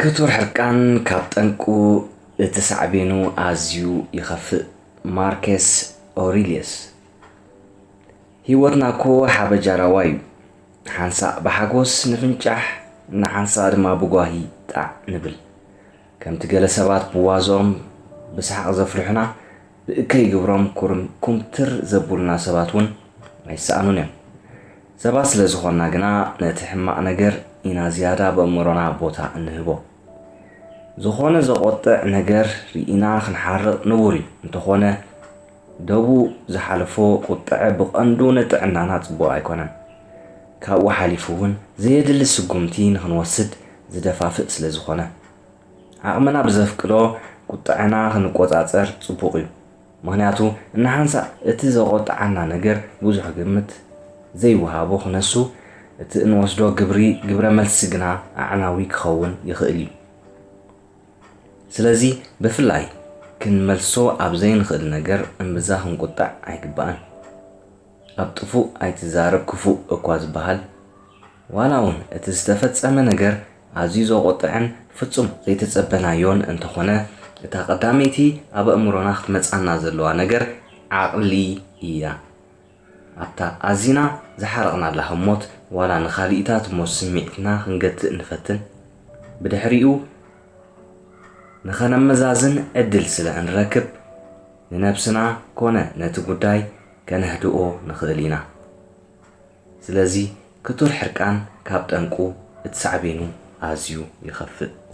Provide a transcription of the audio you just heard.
ክቱር ሕርቃን ካብ ጠንቁ እቲ ሳዕቤኑ ኣዝዩ ይኸፍእ። ማርከስ ኦሪልየስ። ህይወትና እኮ ሓበጃ ራዋ እዩ። ሓንሳእ ብሓጎስ ንፍንጫሕ፣ ንሓንሳእ ድማ ብጓሂ ጣዕ ንብል። ከምቲ ገለ ሰባት ብዋዝኦም ብሰሓቕ ዘፍርሑና፣ ብእከይ ግብሮም ኩርም ኩምትር ዘብሉና ሰባት እውን ኣይሰኣኑን እዮም። ሰባት ስለ ዝኾንና ግና ነቲ ሕማቕ ነገር ኢና ዝያዳ ኣብ ኣእምሮና ቦታ እንህቦ። ዝኾነ ዘቖጥዕ ነገር ርኢና ክንሓርቕ ንቡር እዩ። እንተኾነ ደቡ ዝሓለፎ ቁጥዐ ብቐንዱ ንጥዕናና ጽቡቕ ኣይኮነን። ካብኡ ሓሊፉ እውን ዘየድሊ ስጉምቲ ንኽንወስድ ዝደፋፍእ ስለ ዝኾነ። ዓቕምና ብዘፍቅዶ ቁጥዐና ክንቆጻጸር ጽቡቕ እዩ። ምኽንያቱ እናሓንሳእ እቲ ዘቖጥዓና ነገር ብዙሕ ግምት ዘይወሃቦ ክነሱ፣ እቲ እንወስዶ ግብሪ ግብረ መልሲ ግና ኣዕናዊ ክኸውን ይኽእል እዩ። ስለዚ ብፍላይ ክንመልሶ ኣብ ዘይንኽእል ነገር እምብዛ ክንቁጣዕ ኣይግባእን። ኣብ ጥፉእ ኣይትዛረብ ክፉእ እኳ ዝበሃል፣ ዋላ እውን እቲ ዝተፈጸመ ነገር ኣዝዩ ዘቖጥዕን ፍጹም ዘይተጸበናዮን እንተኾነ፣ እታ ቀዳመይቲ ኣብ ኣእምሮና ክትመጽኣና ዘለዋ ነገር ዓቕሊ እያ። ኣብታ ኣዚና ዝሓረቕናላ ህሞት ዋላ ንኻልኢታት እሞ ስምዒትና ክንገትእ ንፈትን። ብድሕሪኡ ንኸነመዛዝን ዕድል ስለ እንረክብ፣ ንነብስና ኮነ ነቲ ጉዳይ ከነህድኦ ንኽእል ኢና። ስለዚ ክቱር ሕርቃን ካብ ጠንቁ እቲ ሳዕቤኑ ኣዝዩ ይኸፍእ።